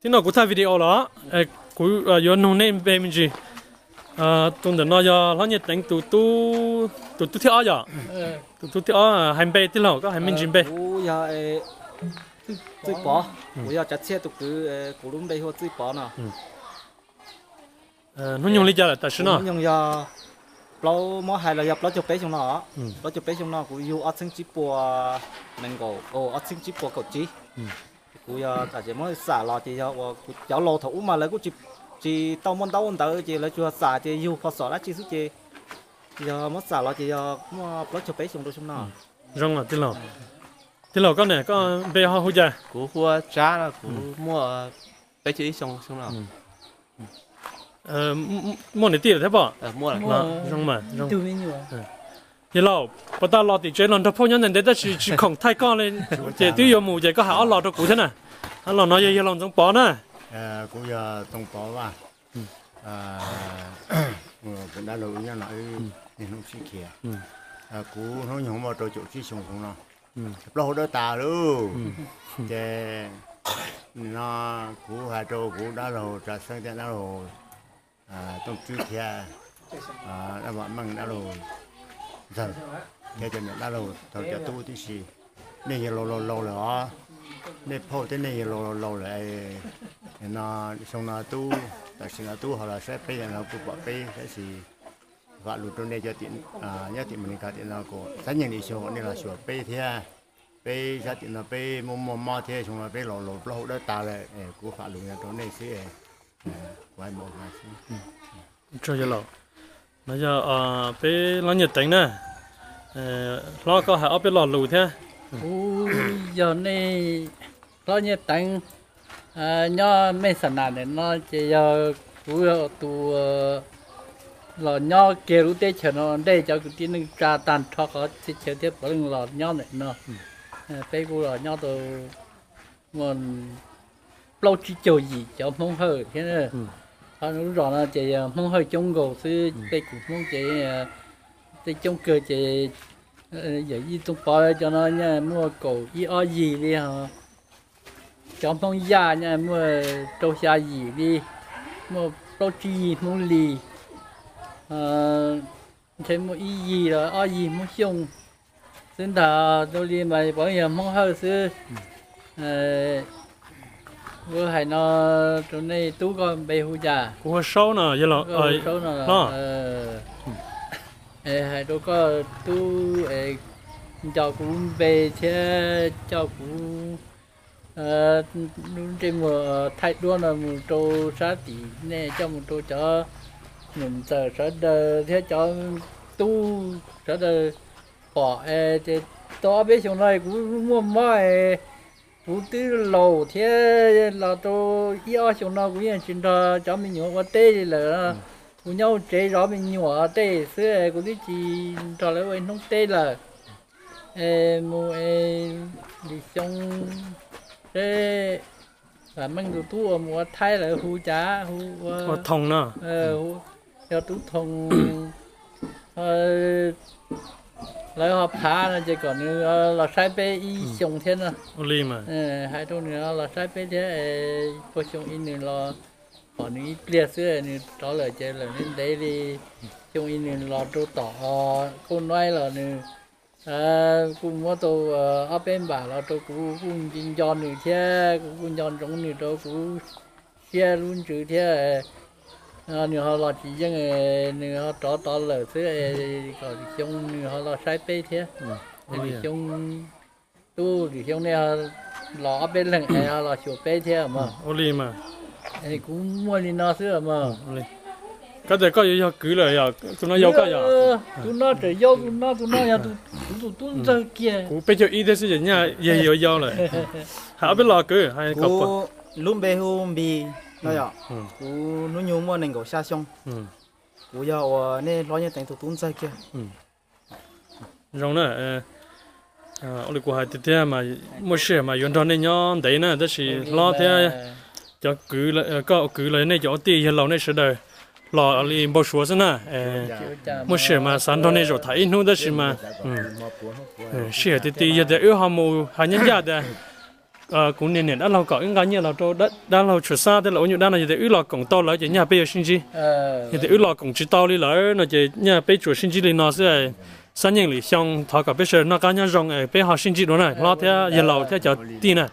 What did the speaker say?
Tib no kuv thaij video los, kuv yuav nug nej npe me ntsis. Tus ntawm no yog Hlob Nyiaj Teev tus tub, tus tub thib ob yom? Tus tub thib ob hais npe tij laug, koj hais me ntsis npe. Kuv yog Txwj Pov, kuv yog Tsav Txhiaj tus kwv, kuv lub npe hu ua Txwj Pov no. Hnub nyoog li cas lawm tam sim no? Hnub nyoog yog plaub, muab hais los yog plaub caug peb xyoo no. Plaub caug peb xyoo no kuv yug ob txhiab tsib puas nees nkaum, ob txhiab tsib puas kaum tsib. Kuv yog tam sim muab xam los ces yog uas kuv cov laus thaum ub mas lawv kuj tsis tau muaj ntaub ntawv ces lawv tsuas xam ces yug pho xom dab tsi xwb ces yog muab xam los ces yog muaj plaub caug peb xyoo rau xyoo no. Zoo los tij laug. Tij laug koj ne, koj npe ho hu cas? Kuv hu ua Tsab no, kuv muaj peb caug ib xyoo xyoo no. Muaj niam tij lawm thiab pob? Zoo mas. Yawg laus, puas tau los tim tsev los nrog phauj nyob ntev ntev tab sis tsis khoom thaij koj li, ces twb yuav mus ces koj hais ob los rau kuv thiab na. Ob los no yog yawg laus Ntxoov Pov na. Kuv yog Ntxoov Pov Vaj. Kuv dab laug nyob no wb niaj hnub sib khiav. Kuv hnub nyoog muaj rau caum tsib xyoo xyoo no. Plaub hau dawb tas lauj. Ces no kuv hais rau kuv dab laug Tsav Xeeb thiab dab laug Tooj Tswb thiab dab Vam Meej dab laug Ntxawg thiab cov niam dab laug thaum cov tub tib si, nej yawg laus laus laus lawm os. Nej phauj thiab nej yawg laus laus laus lawm. No xyoo no tub, tam sim no tub ho los saib peb no kuj pom peb tab sis vam lus rau nej nyob tim Meskas tim no kuj xav nyeej li xyoo nej los xyuas peb thiab. Peb sab tim no peb muaj muaj mob thiab xyoo no peb laus laus plaub hau dawb tas lawm, kuv vam lus no rau nej xwb. Kuv hais mus xwb. No yog peb Hlob Nyiaj Teev na. Hlob koj hais ob peb lo lus thiab. Kuv yog nej Hlob Nyiaj Teev, nyob Mej Xam Nas ntawm no ces yog kuv yog tus los nyob kiag lub teb chaws no ntej cov kwv tij neej tsa tag nrho qhov txhia chaw thiab puav leej los nyob ntawm no. Peb kuj los nyob tau muaj plaub tsib caug yim cov Hmoob Hawj thiab. Qhov lub zos no ces yog Hmoob Hawj coob nkaus xwb, tej kuv Hmoob ces tej coob kawg ces yawm yij Txooj Pov cov no nyaj muaj kaum ib ob yig li ho. Cov Hmoob Yaj nyaj muaj rau xya yim li, muaj plaub tsib yig Hmoob Lis, ntshe muaj ib yig los ob yig Hmoob Xyooj xwb ntag. Dua li mas puav leej yog Hmoob Hawj xwb. Kuv hais no rau nej tub, koj npe hu cas? Kuv hu Saub no, yog los Saub no. Hais rau koj tub, nco kuv lub npe thiab coj kuv lub ntsej muag thaij duab no mus rau sab tim nej, coj mus rau cov niam ntxawm sawv daws thiab cov tub sawv daws pom es tau ob peb xyoos no kuv muaj mob es kuv twb laus thiab, los rau ib ob xyoos no kuv yeej tsis nrog cov me nyuam ua teb li lawm. Kuv nyob hauv tsev zov me nyuam tej xwb, kuv twb tsis nrog lawv ua ib hnub teb lawm. Es mus es lwm xyoo seb Vam Meej tus tub uas mus ua Thaib lawv hu cas, hu ua Thoos no, yog tub Thoos, lawv ho phav no ces kom nws los saib peb ib xyoo thiab no. Hais rau nws los saib peb thiab, puag xyoo ib nws los pom nws ib pliag xwb nws rov lawm ces lawm ntev li. Xyoo ib nws los rau tom Kauj Nuaib los nws kuj muab tau ob peb npam los rau kuv, kuj nco nco nws thiab kuv kuj nco ntsoov nws rau kuv siab lub ntsws thiab. Nws ho los tsis yeej, nws ho rov tod lawm xwb, kom xyoo nws ho los saib peb thiab. Lwm xyoo tub, lwm xyoo nej los ob peb leeg es ho los xyuas peb thiab mas. Kuv muaj li no xwb mas. Koj tias koj yuav yog kwv lawm yog tus no yau koj yog? Tus no tseem yau, tus no, tus no yog kuv tus tub ntxawg kiag. Kuv peb caug ib thiab xwb ces nyaj yog yuav yau lawm. Hais ob peb lo kwv. Kuv lub npe hu Npis no yom. Kuv hnub nyoog muaj nees nkaum xya xyoo. Kuv yog uas nej hlob Nyiaj Teev tus tub ntxawg kiag. Zoo na. Ua li kuv hais tiag tiag mas muaj sij hawm mas yuav nrog nej nyob ntev na, tab sis hlob thiab cov kwv, koj kwv los nej cov ua tij yawg laus nej sawv daws los li npau suav xwb na. Muaj sij hawm mas xav nrog nej zaum tham ib hnub tab sis mas sij hawm tiag tiag yog tias wb ho mus hais nyob ncaj tias Kuv niam niam dab laug kom wb nqa nyiaj los rau dab laug Tshuas Xab thiab lawv ua nyuj dab no, yog tias wb los koom tau lawv ces nyaj peb yuav sib ntsib. Yog tias wb los koom tsis tau li lawm no ces nyaj peb tsuas sib ntsib li no xwb. Xab Nyeej Lis Xyoo, thov kom peb sawv daws noj qab nyob zoo, peb ho sib ntsib dua na, hlob thiab yawg laus thiab cov tij na.